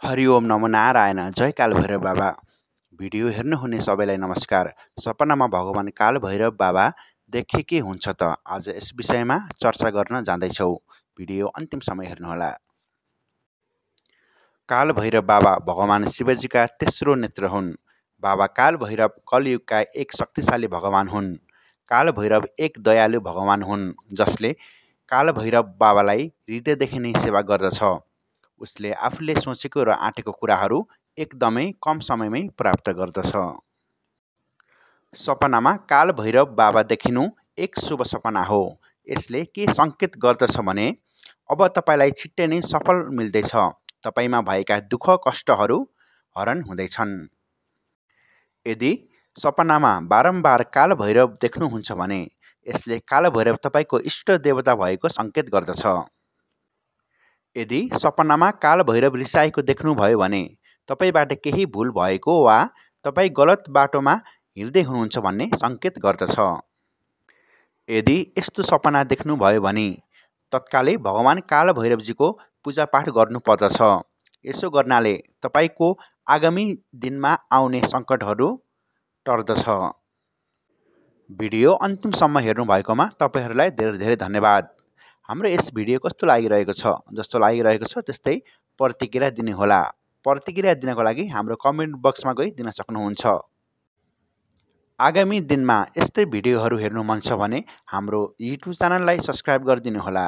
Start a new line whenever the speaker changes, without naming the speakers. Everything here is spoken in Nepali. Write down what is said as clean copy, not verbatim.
हरिओम नमो नारायण जय काल भैरव बाबा। भिडियो हेर्नुहुने सबैलाई नमस्कार। सपनामा भगवान काल भैरव बाबा देखे के हुन्छ त? आज यस विषयमा चर्चा गर्न जाँदैछौँ। भिडियो अन्तिमसम्म हेर्नुहोला। काल भैरव बाबा भगवान शिवजीका तेस्रो नेत्र हुन्। बाबा काल भैरव कलियुगका एक शक्तिशाली भगवान हुन्। काल भैरव एक दयालु भगवान हुन् जसले काल भैरव बाबालाई हृदयदेखि नै सेवा गर्दछ। उसले आफूले सोचेको र आँटेको कुराहरू एकदमै कम समयमै प्राप्त गर्दछ। सपनामा काल भैरव बाबा देखिनु एक शुभ सपना हो। यसले के सङ्केत गर्दछ भने अब तपाईँलाई छिट्टै नै सफल मिल्दैछ। तपाईँमा भएका दुःख कष्टहरू हरण हुँदैछन्। यदि सपनामा बारम्बार काल भैरव देख्नुहुन्छ भने यसले काल भैरव तपाईँको इष्ट देवता भएको सङ्केत गर्दछ। यदि सपनामा काल भैरव रिसाएको देख्नुभयो भने तपाईँबाट केही भुल भएको वा तपाईँ गलत बाटोमा हिँड्दै हुनुहुन्छ भन्ने सङ्केत गर्दछ। यदि यस्तो सपना देख्नुभयो भने तत्कालै भगवान काल भैरवजीको पूजापाठ गर्नुपर्दछ। यसो गर्नाले तपाईँको आगामी दिनमा आउने सङ्कटहरू टर्दछ। भिडियो अन्तिमसम्म हेर्नुभएकोमा तपाईँहरूलाई धेरै धेरै धन्यवाद। हाम्रो यस भिडियो कस्तो लागिरहेको छ? जस्तो लागिरहेको छ त्यस्तै प्रतिक्रिया दिनुहोला। प्रतिक्रिया दिनको लागि हाम्रो कमेन्ट बक्समा गई दिन सक्नुहुन्छ। आगामी दिनमा यस्तै भिडियोहरू हेर्नु मन छ भने हाम्रो युट्युब च्यानललाई सब्स्क्राइब गरिदिनुहोला।